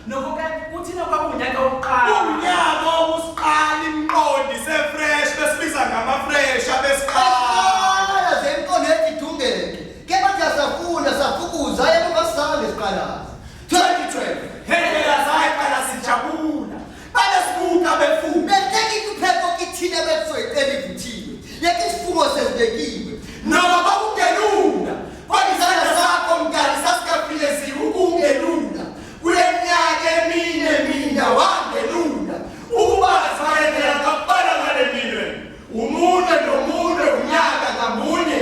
Nokho ke kuthina kwakuwunyaka wokuqala. Unyaka wokusiqala imiqondi sefresh besibiza ngamafresh abesiqala. Qala zemqondo ethi dungeke. Kepha thina safunda safukuza emuva sisange siqalaza. 2012 Hendlela sayiqala sijabula. Babesibuka befuna. Betheka inhlupheko kithina bekuzoyicela ivuthiwe. Yeke isifungo sezibekiwe. Noma kwakungelula. Kodwa isandla sakho mdali sasikafileziwe ukungelula. Kule minyaka emine mina wangelula. Ukubazi ngale ngakubala ngale minwe. Umunwe nomunwe unyaka ngamunye.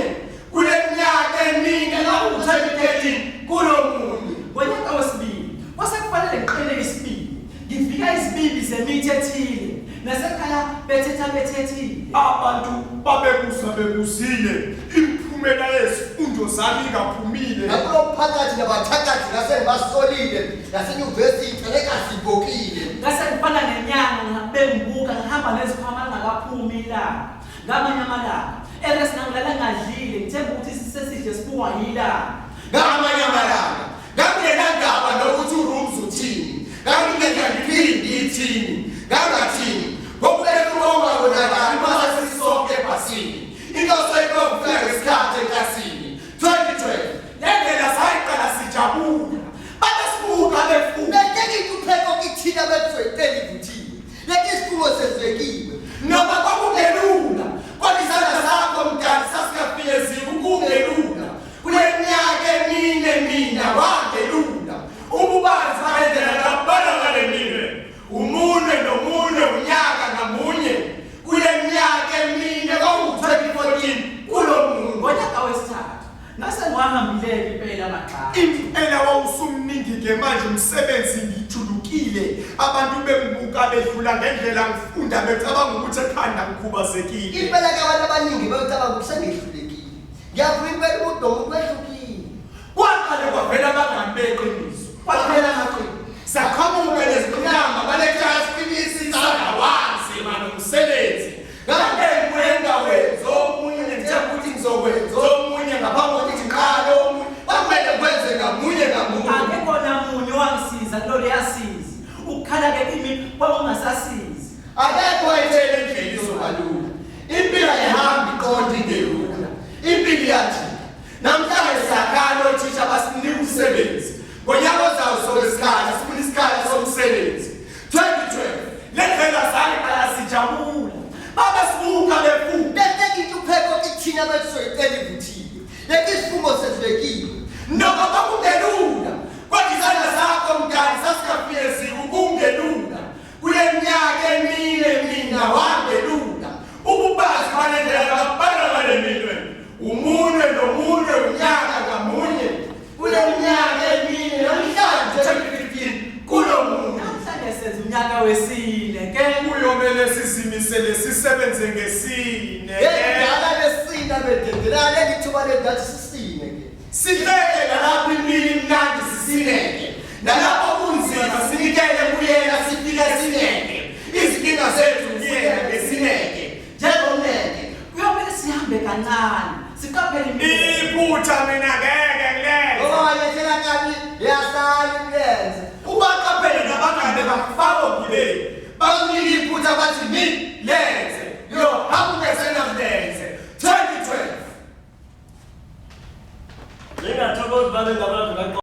Kule minyaka emine ngawu-2013 kulo munye. Ngonyaka wesibili kwase kufanele ngiqine isibili. Ngivika izibibi zemithi ethile. Nasekhaya bethetha bethethile. Abantu babebuza bebuzile imiphumela yezifundo zami ingaphumile. Nakulo mphakathi nabathakathi ngase ngibasolile nasenyuvesi ngicele kasibokile. Ngase ngifana nenyanga bengibuka ngihamba nezikhwama ngingakaphumi ilanga. Ngamanye amalanga eres ngangilala ngadlile ngithemba ukuthi sisesidle sibukwa yilanga. Ngamanye amalanga ngangingenandaba nokuthi uRooms uthini. Ngangingengangiphindi ithini. Ngangathini ngokuletha ongabonakali uma sesisonke ebhasini. Inhloso yikufika ngesikhathi enklasini. 2012 le ndlela sayiqala sijabula. Babesibuka befuna. Betheka inhlupheko kithina bekuzoyicela ivuthiwe. Yeke isifungo sezibekiwe. Noma kwakungelula, kodwa isandla sakho mdali sasikafinyeziwe ukungelula. Kule minyaka emine mina wangelula. Ububanzi balendlela ngakubala ngale minwe. Umunwe nomunwe unyaka ngamunye. Kule minyaka emine kwaku-2014 kulo munwe. Ngonyaka wesithathu ngase ngiwahambile impela amagxathu. Impela wawusumningi-ke manje umsebenzi ngijulukile. Abantu bengibuka bedlula ngendlela ngifunda becabanga ukuthi ekhanda ngikhubazekile. Impela ke abantu abaningi bayocabanga ukuthi sengehlulekile. Ngiyavuma impela umuntu nomuntu wehlukile. Kwaqale kwavela abangani beqiniso. Kwaphela amaqiniso. Saqhamuka nezingqinamba baletha isiqinisi sangawanzima nomsebenzi. Ngangengibuye ngingawenzi omunye ngithemba ukuthi ngizokwenza omunye ngaphambi kokuthi ngiqale omunye. Kwakumele ngikwenze ngamunye ngamunye. Akekho namunye owangisiza kulolu yasizi. Ukukhala-ke kimi kwakungasasizi. Akekho wayetshela indlela izoba lula. Impilo ayihambi iqonde ingelula. Impilo iyajika. Namhlanje siyakhala othisha basinika umsebenzi. Ngonyaka ozayo sobe sikhala sifuna isikhala somsebenzi. 2012 le ndlela sayiqala sijabula. Babesibuka befuna. Betheka inhlupheko kithina bekuzoyicela ivuthiwe. Yeke isifungo sezibekiwe. Noma kwakungelula, kodwa isandla sakho mdali sasikafinyeziwe ukungelula. Kule minyaka emine mina wangelula. Ububazi bale ndlela ngakubala ngale minwe. Umunwe nomunwe unyaka ngamunye. Kule minyaka emine namhlanje 2015 kulo munwe. Namhlanje senza unyaka wesine ke. Kuyomele sizimisele sisebenze ngesine. Ngedala lesina bededelana leli thuba lendathi sisine ke. Sihleke nalapho impilo imnandi sisineke. Nalapho kunzima sinikele kuyena sifike sineke. Izinkinga zethu kuyena ngesineke. Njengomneke. Kuyomele sihambe kancane. Siqaphele impilo. Iphutha mina ngeke ngilenze. Ngoba walethela kabi yasala imlenze. Ubaqaphele nabangane bakufaka ogibeni. Bakunika iphutha bathi mi lenze. Yo hamba ungesenamlenze. 2012 Ningathokozi babe ngabantu.